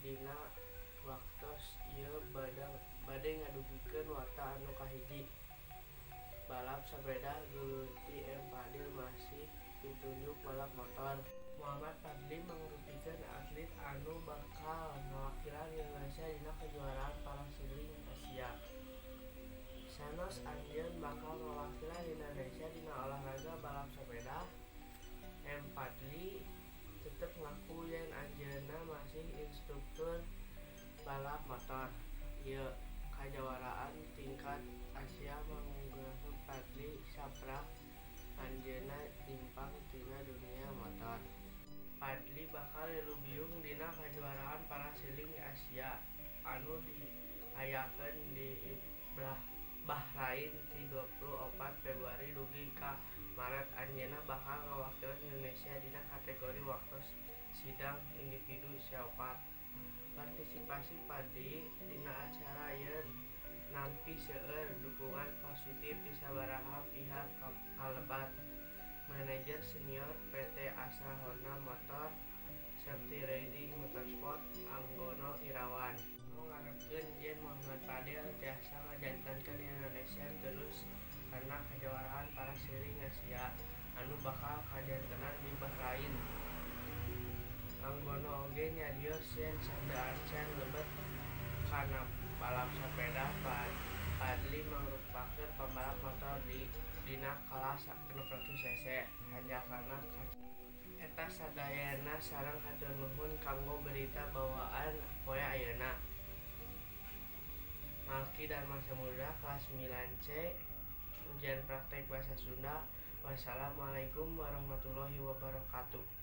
Dina waktos ieu bade ngadugikeun warta anu kahiji. Balap sepeda geuluti M Fadli masih pitunjuk balap motor. Muhammad Fadli mangrupikeun atlit anu bakal ngawakilan Indonesia dina Kejuaraan Parasailing Asia. Sanos anjeun bakal ngawakilan Indonesia dina olahraga balap sepeda, M Fadli tetep ngaku yen anjeunna masih instruktur balap motor. Ieu kajuaraan tingkat Asia mangrupakeun Fadli saprak anjeunna nyimpang tina dunia motor. Fadli bakal ilubiung dina Kajuaraan Parasailing Asia anu diayakeun di Bahrain ti 24 Februari dugi ka Maret. Anjeunna bakal ngawakilan Indonesia dina kategori waktos sidang individu C4. Partisipasi Fadli dina acara ieu nampi seueur dukungan positif ti sababaraha pihak kalebat Manajer Senior PT Astra Honda Motor Safety Riding Motorsport, Anggono Irawan. Ngarepkeun yen Muhammad Fadli tiasa ngajantenkeun Indonesia terus kana Kajuaraan Parasailing Asia anu bakal kajantenan di Bahrain. Anggono oge nyarios yen sateuacan lebet kana balap sepeda, Fadli mangrupakeun pambalap motor dina kelas 600 cc. Hanjakalna Eta sadayana sareng hatur nuhun kanggo berita bawaan poe ayeuna. Malki Dharma Samudra kelas 9C, ujian praktek bahasa Sunda. Wassalamualaikum warahmatullahi wabarakatuh.